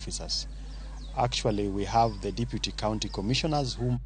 Officers. Actually, we have the deputy county commissioners whom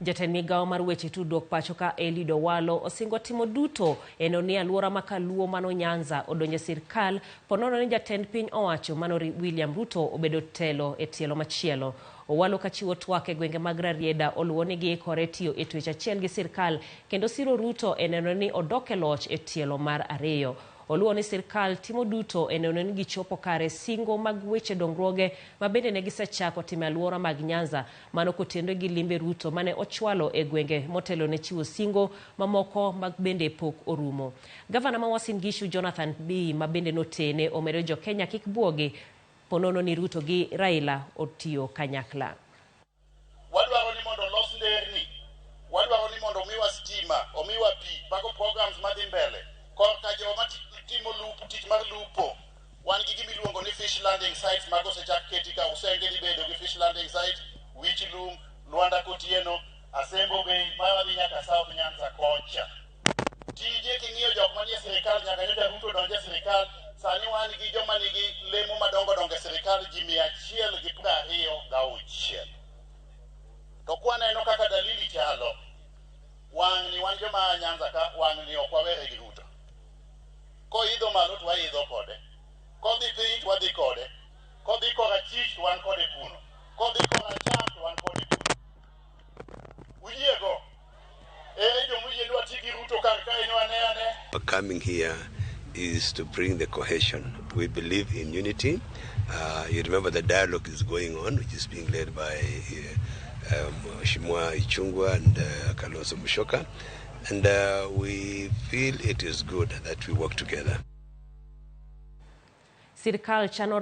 Jatend migawo mar weche tudruok pacho ka Eliud Owalo osingo timo duto eno ni aluora ma Kaluo mano Nyanza odonjo e sirkal ponono ni jatend piny owacho mano William Ruto obedo telo e tielo machielo. Owalo kachiwo twak e gwenge mag Rarieda oluwo ni giikore tiyo e twech achiel gi sirkal kendo siro Ruto e neno ni odok e loch e tielo mar ariyo. Oluwo ni sirkal timo duto e neno ni gichopo kare singo mag weche dongruoge ma bende ne gisechako timo e aluora mag Nyanza mano kotenore gi limbe Ruto mane ochwalo e gwenge motelo ne chiwo singo mamoko mag bende pok orumo. Gavana ma Uasin Gishu Jonathan Bii ma bende notene omedo jo Kenya kik buogi ponono ni Ruto gi Raila otiyo kanyakla. Wadwaro ni mondo olos nderni, wadwaro ni mondo omiwa stima, omiwa pi, mago programs madhi mbele. Korka joma timo lupo, tich mar lupo, wan gi gima iluongo ni fish landing sites mago osechak keti ka Usenge dhi bedo gi fish landing site, Wich Lum, Lwanda Kotieno, Asembo Bay, ma wadhi nyaka South Nyanza kocha. Tije king'iyo jok manie sirikal nyaka nyocha Ruto donj e sirikal, sani wan gi joma nigi lemo madongo dongo e sirikal ji 126. To kwaneno kaka dalili chalo, wang'ni wan joma a Nyanza ka, wang'ni ok wawere gi Ruto. Koidho malo to waidho kode, kodhi piny to wadhi kode, kodhi korachich to wan kode kuno, kodhi koracham to wan kode kuno. Uyiego? Ere jomoyie ni wati gi Ruto kar kae ni wane ane? Coming here is to bring the cohesion. We believe in unity. You remember the dialogue is going on, which is being led by Mheshimiwa Ichung'wah and Kalonzo Musyoka. And we feel it is good that we work together. Sirkal chano